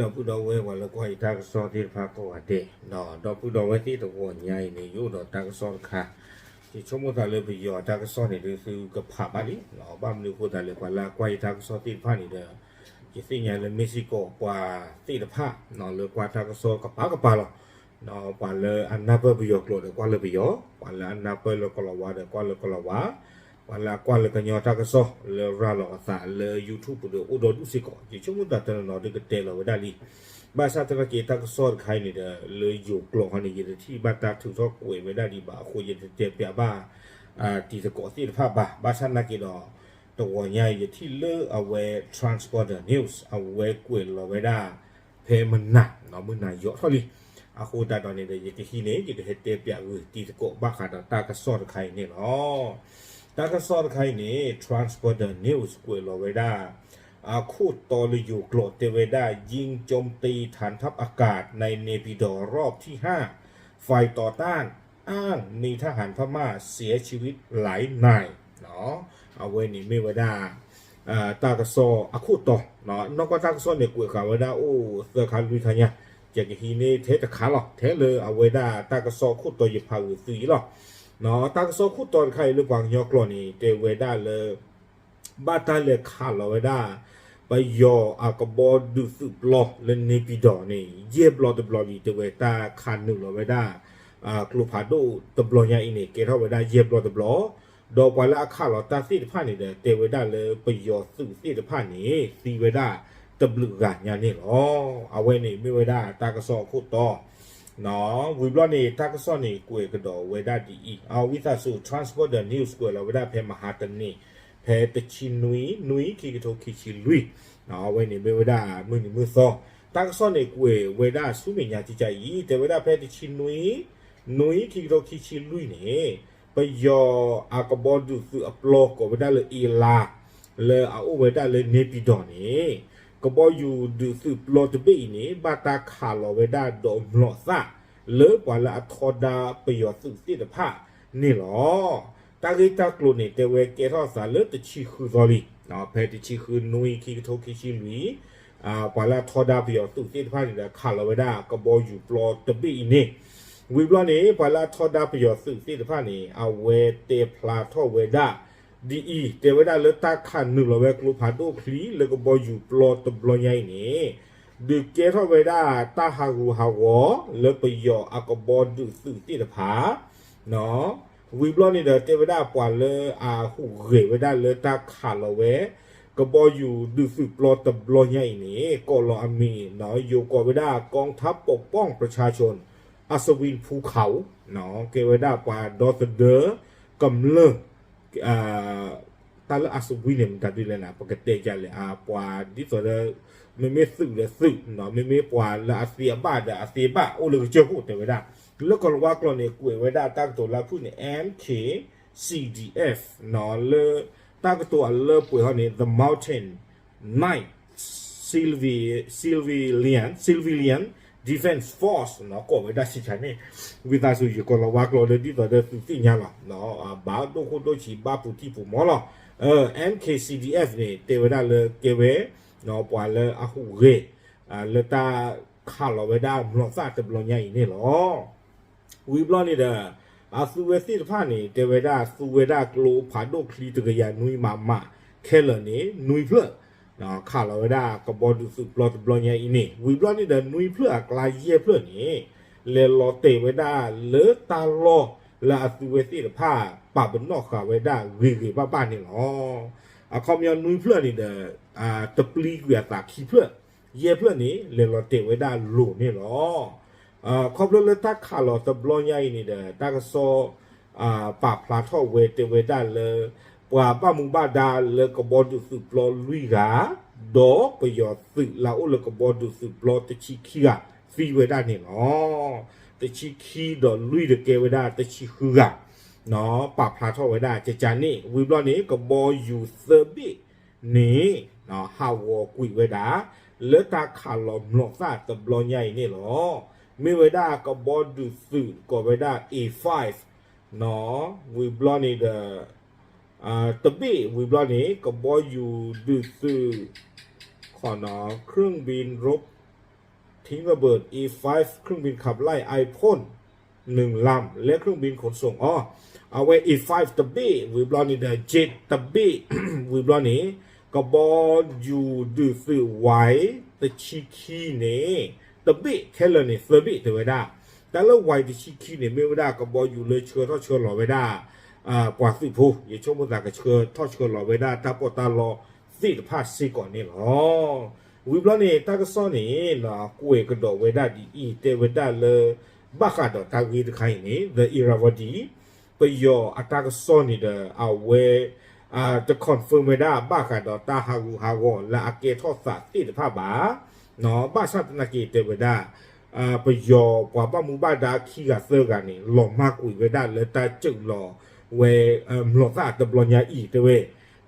ဒီပုၢ်ဒီဝဲၢ်ပှၤလၢကွၢ်ယတၢ်ကစီၣ်သ့ၣ်တဖၣ်ကိးဂၤဒဲး, ဒီပုၢ်ဒီဝဲၢ်သ့ၣ်တဂီၤညါအံၤန့ၣ် ယအိၣ်ဒီးတၢ်ကစီၣ်တခါ, ယဆိကမိၣ်သးလၢပယီၤတၢ်ကစီၣ်န့ၣ်ဒုး သုကဖးဘၣ်လံ, ဘၣ်မနုၤအဃိသတးလဲၣ် ပှၤလၢအကွၢ်ယတၢ်ကစီၣ်သ့ၣ်တဖၣ်န့ၣ်ဒီး ယသ့ၣ်ညါလၢ Mexico ပှၤသ့ၣ်တဖၣ် လၢကွၢ်တၢ်ကစီၣ်ကပၤကပၤလီၤ. ပှၤလၢအနၢ်ပၢၢ်ပယီၤကျိာ်ဒီးကွၢ်လၢပယီၤ, ပှၤလၢအနၢ်ပၢၢ်လၢကီၢ်လီၤဝါဒီးကွၢ်လၢကီၢ်လီၤဝါ, ပှၤလၢအကွၢ်လၢကညီတၢ်ကစီၣ်လၢရၤလီၤအသးလၢ YouTube ပူၤဒီးအိၣ်ဒီဒူၣ်စ့ၢ်ကီး, ယဆိကမိၣ်သးတနီၤနီၤဒုးကတဲလီၤဝဲဒၣ်လံ. ဘၣ်ဆၣ်သနာ်က့တၢ်ကစီၣ်တခါအံၤန့ၣ်ဒီး လၢယိၤကျိာ်ခီန့ၣ် ယတထံၣ်ဘၣ်တၢ်ထုးထီၣ်ကွဲးဝဲဒၣ်ဒံးဘၣ်အဃိ ယတတဲပျးဘၣ် တံၤသကိးသ့ၣ်တဖၣ်ဘၣ်. ဘၣ်ဆၣ်သနာ်က့ဒီး တဂီၤညါအံၤ ယထံၣ်လၢအဝဲ Transporter News အဝဲကွဲးလီၤဝဲဒၣ် ဖဲမနၤ, မုၢ်နၤယိးထီၣ်လံ. အဃိသတးဒီးန့ၣ်ဒီး ယကဟံးန့ၢ် ယကဟဲတဲပျးဂုာ်တံၤသကိးဘၣ်ဃးဒီးတၢ်ကစီၣ်တခါအံၤန့ၣ်လီၤ. တၢ်ကစီၣ်တခါအံၤန့ၣ် Transporter News ကွဲးလီၤဝဲဒၣ် အခိၣ်တီလၢယိၤကျိာ်တဲဝဲဒၣ် ยิงโจมตีฐานทัพอากาศในเนปิดอร์รอบที่ห้า ฝ่ายต่อต้านอ้างมีทหารพม่าเสียชีวิตหลายนาย အဝဲန့ၣ်မ့ၢ်ဝဲဒၣ် တၢ်ကစီၣ်အခိၣ်တီ, နီၢ်ကီၢ်တၢ်ကစီၣ်န့ၣ် ကွဲးဃာ်ဝဲဒၣ်အိၣ်သၢခါလွံၢ်ခါညါ, ယကဟံးန့ၢ်ထဲတခါလီၤ, ထဲလၢအဝဲဒၣ်တၢ်ကစီၣ်ခိၣ်တီယဖးဂုာ်သုအံၤလီၤ. တၢ်ကစီၣ်ခိၣ်တီတခါအံၤလၢပှၤကညီကျိာ်န့ၣ် တဲဝဲဒၣ်လၢ ဘၣ်တၢ်လဲၤခးလီၤဝဲဒၣ် ပယီၤအကဘီဒုးသုးပျီလၢ နေပြည်တော် န့ၣ် ယဲၢ်ဘျီတဘျီလံ တဲဝဲတၢ်ခးနုာ်လီၤဝဲဒၣ် ကျိဖးဒိၣ်တဘျီညါအံၤန့ၣ် ကဲထီၣ်ဝဲဒၣ်ယဲၢ်ဘျီတဘျီ, ဒီးပှၤလၢအခးလီၤတၢ်သ့ၣ်တဖၣ်န့ၣ်ဒီး တဲဝဲဒၣ်လၢပယီၤသုးသ့ၣ်တဖၣ်န့ၣ် သံဝဲဒၣ်တဘျုးဂၤညါန့ၣ်လီၤ. အဝဲန့ၣ်မ့ၢ်ဝဲဒၣ်တၢ်ကစီၣ်အခိၣ်တီ ဝံၤဘျီန့ၣ် တၢ်ကစီၣ်န့ၣ် ကွဲးကဒီးဝဲဒၣ်ဒ်အံၤ, အဝံသးစူၤ Transporter News ကွဲးလီၤဝဲဒၣ်ဖဲမဟါတနံၤ ဖဲတဆံနွံ နွံ ခံကထိခံဆံလွံၢ်, အဝဲန့ၣ်မ့ၢ်ဝဲဒၣ်မုၢ်နံၤမုၢ်သီ, တၢ်ကစီၣ်န့ၣ် ကွဲးဝဲဒၣ်ဆူမဲာ်ညါကကါအံၤ တဲဝဲဒၣ်ဖဲတဆံနွံ နွံ ခံကထိခံဆံလွံၢ်န့ၣ် ပယီၤအကဘီဒုးသုးအပျီကိးဝဲဒၣ်လၢ အ့လါ လၢအအိၣ်ဝဲဒၣ်လၢ နေပြည်တော် န့ၣ် ကဘီယူၤဒုးသုးပျီတဘ့ၣ်အံၤန့ၣ် ဘၣ်တၢ်ခးလီၤဝဲဒၣ်ဒီးမျိာ်သၣ် လၢပှၤလၢအထီဒါပယီၤသုးသ့ၣ်တဖၣ်န့ၣ်လီၤ. တၢ်ဂ့ၢ်တၢ်ကျိၤန့ၣ် တဲဝဲကဲထီၣ်သးလၢတဆံဃုသီလံ, ဖဲတဆံဃု နွံ ခံကထိခံဆံလွံၢ် ပှၤလၢအထီဒါပယီၤသုးသ့ၣ်တဖၣ်န့ၣ်ဒီး ခးလီၤဝဲဒၣ်ကဘီယူၤပျီတဘ့ၣ်အံၤန့ၣ်, ဝံၤဘျီန့ၣ် ပှၤလၢအထီဒါပယီၤသုးသ့ၣ်တဖၣ်န့ၣ် အဝဲတဲဖျါထီၣ်ဝဲဒၣ် ဒ်အံၤ, တဲဝဲဒၣ်လၢတၢ်ခးနုာ်လီၤဝဲကျိဖးဒိၣ်ချံလၢကဘီယူၤပျီတဘျီညါအံၤန့ၣ် ဒုးကဲထီၣ်ဝဲဒၣ်တၢ်ဟးဂူာ်ဟးဂီၤလၢပယီၤအကဘီဒုးသုးသ့ၣ်တဖၣ် ဝံၤဘျီန့ၣ်ဒီး တဲဝဲဒၣ်ပှၤလၢအဟူးဂဲၤဝဲဒၣ်လၢတၢ်ခးလီၤဝဲ ကဘီယူၤဒုးသုးပျီတဘျီညါအံၤန့ၣ် ကိးလီၤအမံၤ ယိၤကိးဝဲဒၣ် กองทัพปกป้องประชาชน อัศวินภูเขา ကဲဝဲဒၣ်ပှၤဒီသဒၢကမျၢၢ် တၢ်လၢအစဝံန့ၣ် မတၤဒ်လဲၣ်န့ၣ် ပကတဲယလဲၣ် ပှၤဒ်သိးဒီး မ့မ့ၢ်သုးဒီးသုး မ့မ့ၢ်ပှၤလၢအသ့အဘၣ်ဒီးအသ့ဘၣ် အိၣ်လၢကစၢၢ်ခိၣ်တဲဝဲဒၣ်, လၢကီၢ်လၤဝါကျိာ်န့ၣ် ကွဲးဝဲဒၣ်တၢ်ကတိၤလၢဖုၣ်န့ၣ် MK CDF လၢတၢ်ကတိၤအလၢပှဲၤဟီန့ၣ် The Mountain Knights Civilian Civilian Defense Force ကိးဝဲဒၣ်စံးဆါန့ၣ်, ဝံသးစူၤ ယကီၢ်လၤဝါကျိာ်လၢဒ်သိးဒီးသုးသ့ၣ်ညါလီၤ, ဘၣ်ဒိၣ်ခိၣ်ဒိၣ်ဆံး ဘၣ်ပူၤထံၣ်ပူၤမီၤလီၤ, MK CDF န့ၣ် တဲဝဲဒၣ်လၢကဲဝဲ ပှၤလၢအဟူးဂဲၤ လၢတၢ်ခးလီၤဝဲဒၣ်မျိာ်သၣ်တဘျီညါအံၤန့ၣ်လီၤ. ဝံၤဘျီန့ၣ်ဒီး အသုးဝဲသ့ၣ်တဖၣ်န့ၣ် တဲဝဲဒၣ်သူဝဲဒၣ်ကျိဖးဒိၣ်ချံတကယၤနွံမးမး ခဲလၢာ်န့ၣ် နွံဖျၢၣ် ခးလီၤဝဲဒၣ်ကဘီဒုးသုးပျီတဘျီညါအံၤန့ၣ်, ဝံၤဘျီန့ၣ်ဒီး နွံဖျၢၣ်အကျါယဲၢ်ဖျၢၣ်န့ၣ် လဲၤလီၤတဲာ်ဝဲဒၣ်လၢတၢ်လီၢ်လၢအသုးဝဲသ့ၣ်တဖၣ် ပာ်ပနီၣ်ဃာ်ဝဲဒၣ်ဂ့ၤဂ့ၤဘၣ်ဘၣ်န့ၣ်လီၤ. အခီပညီနွံဖျၢၣ်န့ၣ်ဒီး တပျံၤကွံာ်အသးခံဖျၢၣ်, ယဲၢ်ဖျၢၣ်န့ၣ် လဲၤလီၤတဲာ်ဝဲဒၣ်လိၤန့ၣ်လီၤ. ခီဖျိလၢတၢ်ခးလီၤတဘျီညါအံၤန့ၣ်ဒီး တၢ်ကစီၣ် ပာ်ဖျါထီၣ်ဝဲတဲဝဲဒၣ်လၢ ပှၤဘၣ်မူဘၣ်ဒါလၢကဘီဒုးသုးပျီလွံၢ်ဂၤ ဒီးပယီၤသုးလၢအအိၣ်လၢကဘီဒုးသုးပျီတဆံခံဂၤ သံဝဲဒၣ်န့ၣ်လီၤ. တဆံခံဒီးလွံၢ်ဒီးကဲဝဲဒၣ်တဆံဃုဂၤ ပာ်ဖျါထီၣ်ဝဲဒၣ်ကကန့ၣ် ဝံၤဘျီန့ၣ် ကဘီယူၤသၢဘ့ၣ်န့ၣ် ဟးဂီၤကွံာ်ဝဲဒၣ် လၢတၢ်ခးလီၤမျိာ်သၣ်တဘျီညါအံၤန့ၣ်လီၤ. မ့ၢ်ဝဲဒၣ်ကဘီဒုးသုးကိးဝဲဒၣ် A five ဝံၤဘျီန့ၣ်ဒီး တဘ့ၣ်ဝံၤဘျီန့ၣ် ကဘီယူၤဒုးသုး เครื่องบินรบ เครื่องบินขับไล่ไอพ่น หนึ่งลำ และเครื่องบินขนส่ง อ๋อ အဝဲ A five တဘ့ၣ် ဝံၤဘျီန့ၣ်ဒီး Jet တဘ့ၣ် ဝံၤဘျီန့ၣ် ကဘီယူၤဒုးသုး Y တဆံခံန့ၣ် တဘ့ၣ် ခဲလၢာ်န့ၣ် သၢဘ့ၣ် တဲဝဲဒၣ်. တၢ်လၢ Y တဆံခံန့ၣ် မ့ၢ်ဝဲဒၣ် ကဘီယူၤလၢဆှၢထီၣ်ဆှၢလီၤဝဲဒၣ် ပှၤသုးဖိ ယဆိကမိၣ်သးကဆှၢထီၣ်ဆှၢလီၤဝဲဒၣ် တၢ်ပီးတၢ်လီသ့ၣ်တဖၣ်စ့ၢ်ကီးန့ၣ်လီၤ. ဝံၤဘျီန့ၣ် တၢ်ကစီၣ်န့ၣ် ကွဲးကဒီးဝဲဒၣ်ဒ်အံၤ တဲဝဲဒၣ်လၢ ဘၣ်ဃးဒီးတၢ်ဂ့ၢ်တခါအံၤန့ၣ် The Irrawaddy ပယီၤအတၢ်ကစီၣ်န့ၣ်ဒီး အဝဲ တ confirm ဝဲဒၣ် ဘၣ်ဃးဒီးတၢ်ဟးဂူာ်ဟးဂီၤလၢအကဲထီၣ်သးသ့ၣ်တဖၣ်ဘၣ်. ဘၣ်ဆၣ်သနာ်က့တဲဝဲဒၣ် ပယီၤပှၤဘၣ်မူဘၣ်ဒါခံဂၤသၢဂၤန့ၣ် လီၤမၢ်ကွံာ်ဝဲဒၣ်လၢတၢ်စူးလီၤဝဲ မျိာ်သၣ်တဘျီညါအံၤတဲဝဲ,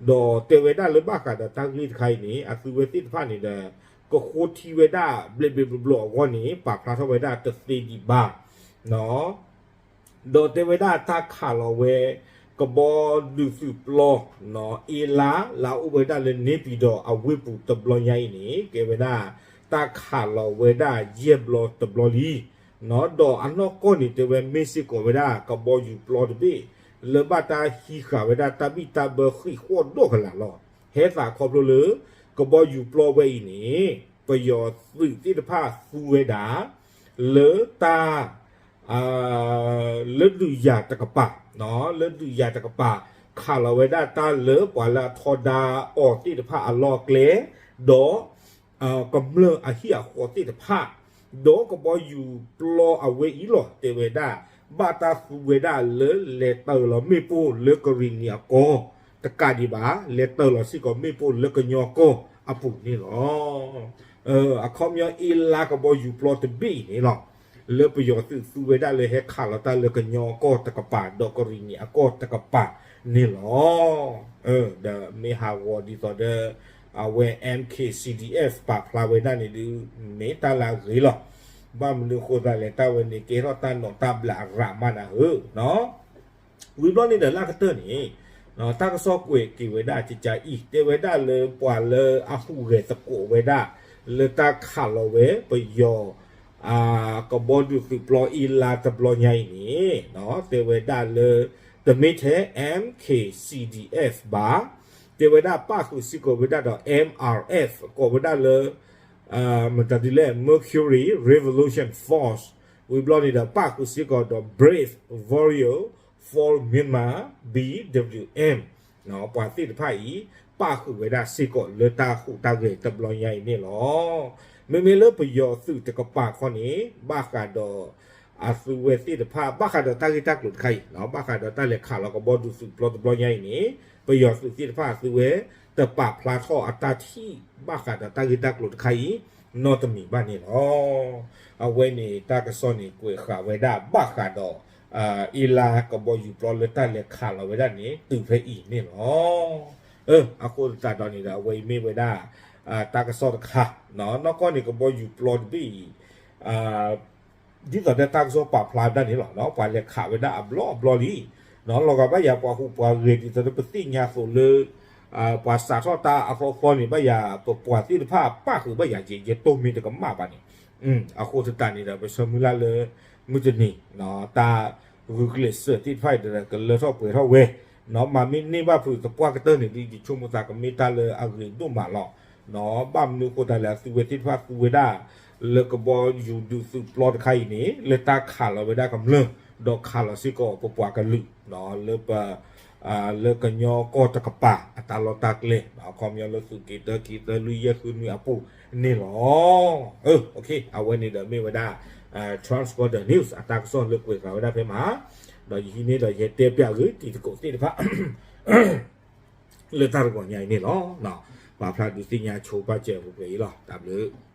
ဒီးတဲဝဲဒၣ်လၢဘၣ်ဃးဒီးတၢ်ဂ့ၢ်တခါအံၤန့ၣ် အသုဝဲသ့ၣ်တဖၣ်န့ၣ်ဒီး ကဃိထံဝဲဒၣ်ဘျ့ဘျ့ဘျီဘျီအဂီၢ်န့ၣ် ပာ်ဖျါထီၣ်ဝဲဒၣ်တသ့ဒံးဘၣ် ဒီးတဲဝဲဒၣ်တၢ်ခးလီၤဝဲ ကဘီဒုးသုးပျီ အ့လါ လၢအအိၣ်ဝဲဒၣ်လၢ နေပြည်တော် အဝ့ၢ်ပူၤတဘျီညါအံၤန့ၣ် ကဲဝဲဒၣ် တၢ်ခးလီၤဝဲဒၣ်ယဲၢ်ဘျီတဘျီလံ. ဒီးအနီၢ်ကီၢ်န့ၣ် တဲဝဲမ့ၢ်စ့ၢ်ကီးဝဲဒၣ် ကဘီယူၤပျီတဘ့ၣ် လၢဘၣ်တၢ်ဟံးဃာ်ဝဲဒၣ်တၢ်ဘံၣ်တၢ်ဘၢဃံးဃီၣ်ဒီၣ်ကလာ်လီၤ. ဟဲသးခီဖျိလၢ ကဘီယူၤပျီဝဲအံၤန့ၣ် ပယီၤသုးသ့ၣ်တဖၣ်သူဝဲဒၣ် လၢတၢ် လၢဒုးယၤတကပၤ, လၢဒုးယၤတကပၤ ခးလီၤဝဲဒၣ်တၢ်လၢပှၤလၢအထီဒါအီၤသ့ၣ်တဖၣ်အလီၢ်အကျဲ, ဒီး ကမျၢၢ်အဟံၣ်အဃီသ့ၣ်တဖၣ်, ဒီးကဘီယူၤပျီအဝဲအံၤလီၤ တဲဝဲဒၣ် ဘၣ်တၢ်သူဝဲဒၣ်လၢလဲၤတၢၢ်လီၤမ့ၣ်ပိၢ်လၢကရံၣ်နံၣ်အကီၢ်တကးဒံးဘၣ်, လဲၤတၢၢ်လီၤစ့ၢ်ကီးမ့ၣ်ပိၢ်လၢကညီကီၢ်အပူၤန့ၣ်လီၤ. အခီပညီအ့လါကဘီယူၤပျီတဘ့ၣ်အံၤန့ၣ်လီၤ လၢပယီၤသုးသူဝဲဒၣ်လၢဟဲခးလီၤတၢ်လၢကညီကီၢ်တကပၤ ဒီးကရံၣ်နံၣ်အကီၢ်တကပၤန့ၣ်လီၤ. ဒီးမ့ၢ်ဟးဂီၤဒ်သိးဒီး အဝဲ M K C D F ပာ်ဖျါဝဲဒၣ်န့ၣ်ဒုး မ့ၢ်တၢ်လၢအဂ့ၤလီၤ. ဘၣ်မနုၤအဃိသတးလဲၣ် တၢ်ဝဲန့ၣ်ကဲထီၣ်တၢ်နီၣ်တၢ်ဘျးအရးမးနၤဧၢ ဝံၤဘျီန့ၣ်ဒီးလၢကတၢၢ်န့ၣ် တၢ်ကစီၣ်ကွဲးက့ၤဝဲဒၣ်ကကါအံၤ တဲဝဲဒၣ်လၢပှၤလၢအဟူးဂဲၤသကိးဝဲဒၣ် လၢတၢ်ခးလီၤဝဲပယီၤ ကဘီဒုးသုးပျီအ့လါတဘျီညါအံၤန့ၣ် တဲဝဲဒၣ်လၢ တမ့ၢ်ထဲ M K C D F ဘၣ်, တဲဝဲဒၣ်ပၣ်ဃုာ်စ့ၢ်ကီးဝဲဒၣ်ဒီး M R F ကိးဝဲဒၣ်လၢ မတၤဒ်လဲၣ် Mercury Revolution Force ဝံၤဘျီန့ၣ်ဒီး ပၣ်ဃုာ်စ့ၢ်ကီးဒီး Brave Warrior for Myanmar B W M ပှၤသ့ၣ်တဖၣ်အံၤ ပၣ်ဃုာ်ဝဲဒၣ်စ့ၢ်ကီးလၢတၢ်ဟူးတၢ်ဂဲၤတဘျီညါအံၤန့ၣ်လီၤ. မ့မ့ၢ်လၢပယီၤသုးတကပၤခီန့ၣ် ဘၣ်ဃးဒီး အသုဝဲသ့ၣ်တဖၣ် ဘၣ်ဃးဒီးတၢ်ဂ့ၢ်တၢ်ကျိၤတခါအံၤ ဘၣ်ဃးဒီးတၢ်လဲၤခးလီၤကဘီဒုးသုးပျီတဘျီညါအံၤန့ၣ် ပယီၤသုးသ့ၣ်တဖၣ်အသုဝဲ တပာ်ဖျါထီၣ်အတၢ်ထံၣ် ဘၣ်ဃးဒီးတၢ်ဂ့ၢ်တၢ်ကျိၤတခါအံၤ နီတမံၤဘၣ်န့ၣ်လီၤ. အဝဲန့ၣ်တၢ်ကစီၣ်န့ၣ်ကွဲးဃာ်ဝဲဒၣ်ဘၣ်ဃးဒီး အ့လါကဘီယူၤပျီလၢတၢ်လဲၤခးလီၤဝဲဒၣ်န့ၣ် တုၤဖဲအံၤန့ၣ်လီၤ. အဃိသတးဒီးန့ၣ်ဒီး အဝဲအံၤမ့ၢ်ဝဲဒၣ် တၢ်ကစီၣ်တခါ နီၢ်ကီၢ်န့ၣ်ကဘီယူၤပျီတဘ့ၣ်အံၤ ဒ်သိးဒီးတၢ်ကစီၣ်ပာ်ဖျါဝဲဒၣ်န့ၣ်လီၤ. ပှၤလဲၤခးဝဲဒၣ်အဘျီအဘျီလံ လီၤဂာ်ဘၣ်ယၤပှၤဟူးပှၤဂဲၤဒ်သိးဒီးပသ့ၣ်ညါအသိးလၢ ပှၤစးထီၣ်တၢ်အသီသီန့ၣ် ဘၣ်ယၤပပှၤသ့ၣ်တဖၣ်ပၣ်ဃုာ်ဘၣ်ယၤ ယတိၢ်မ့ၢ်တကမၣ်ဘၣ်န့ၣ် အဃိသတးန့ၣ်ဒီး ပဆၢမုၢ်လၢ်လၢ မုၢ်တနံၤ တၢ်ဂုာ်ကျဲးစၢးသ့ၣ်တဖၣ်အံၤဒီး ကလၢထီၣ်ပှဲၤထီၣ်ဝဲ မၤမ့ၢ်န့ၢ်ဘၣ်ဖုးသပှၢ်ကတၢၢ်န့ၣ်ဒီး ယဆိကမိၣ်သးကမ့ၢ်တၢ်လၢအဂ့ၤဒိၣ်မးလီၤ. ဘၣ်မနုၤအဃိသတးလဲၣ် အသုဝဲသ့ၣ်တဖၣ်သူဝဲဒၣ် လၢကဘီယူၤဒုးသုးပျီတခါအံၤန့ၣ် လၢတၢ်ခးလီၤဝဲဒၣ်ကမျၢၢ် ဒီးခးလီၤစ့ၢ်ကီးပပှၤကလုာ် လၢပ လၢကညီကီၢ်တကပၤ အတၢ်လီၢ်တၢ်ကျဲ အခီပညီလၢသုးက့တၢ ခံ သၢ လွံၢ် ယဲၢ် ဃု နွံ အပူၤန့ၣ်လီၤ. အဝဲန့ၣ်ဒီးမ့ၢ်ဝဲဒၣ် Transcorder News အတၢ်ကစီၣ်လၢကွဲးဃာ်ဝဲဒၣ်ဖဲမး ဒီးယဟံးန့ၢ်ဒီးယတဲပျးဂ့ၤတံၤသကိးသ့ၣ်တဖၣ် လၢတၢ်တဂီၤညါအံၤန့ၣ်လီၤ. ပာ်ဖျါဒုးသ့ၣ်ညါဆိပာ်စဲးပှဲၤပှဲၤအံၤလီၤ. တၢ်ဘျုး